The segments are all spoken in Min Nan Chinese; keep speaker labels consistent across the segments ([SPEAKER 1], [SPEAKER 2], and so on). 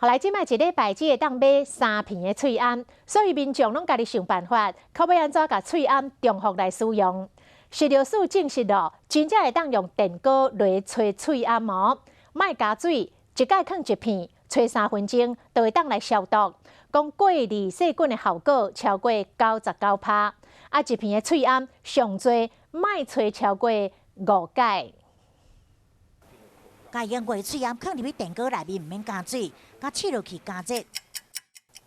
[SPEAKER 1] 予來這擺一禮拜只會當買三片的喙罨，所以民眾攏家己想辦法，看欲按怎共喙罨重複來使用。食藥署證實咯，真正會當用電鍋來吹喙罨哦，莫加水，一擺囥一片，吹3分鐘就會當來消毒。講過濾細菌的效果超過99%。啊，一片的喙罨上濟莫吹超過五擺。
[SPEAKER 2] 共用過喙罨囥入去電鍋內面，毋免加水，共試落去加熱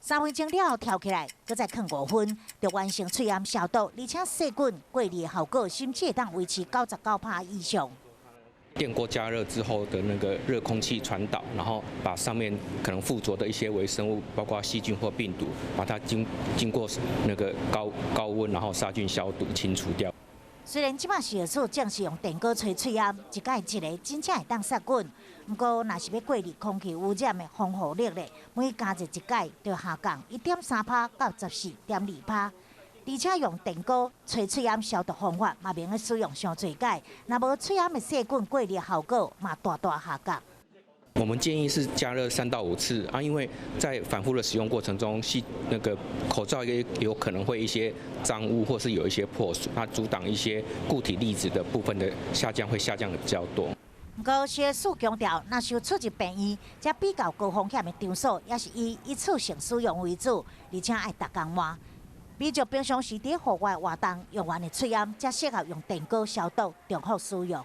[SPEAKER 2] ，3分鐘了後抽起來，閣再囥5分，就完成喙罨消毒，而且細菌過濾效果甚至會當維持99%以上。
[SPEAKER 3] 電鍋加熱之後的那個熱空氣傳導，然後把上面可能附着的一些微生物，包括細菌或病毒，把它經過那個高溫，然後殺菌消毒清除掉。
[SPEAKER 2] 雖然這擺食藥署證實用電鍋吹喙罨，一擺一个真正會當殺菌，毋過若是欲過濾空氣污染的防護力咧，每加熱一擺就下降1.3%到14.2%。而且用電鍋吹喙罨消毒方法，嘛袂用使用傷濟擺，若無喙罨的細菌過濾效果嘛大大下降。
[SPEAKER 3] 我們建議是加熱3到5次啊，因為在反覆的使用過程中，係那個口罩也有可能會一些髒污或是有一些破損，它阻擋一些固體粒子的部分的下降，會下降的比較多。
[SPEAKER 2] 毋過，食藥署強調，若是有出入病院，這比較高風險的場所，也是以一次性使用為主，而且愛逐工換。民眾平常時佇戶外活動用完的喙罨，才適合用電鍋消毒，重複使用。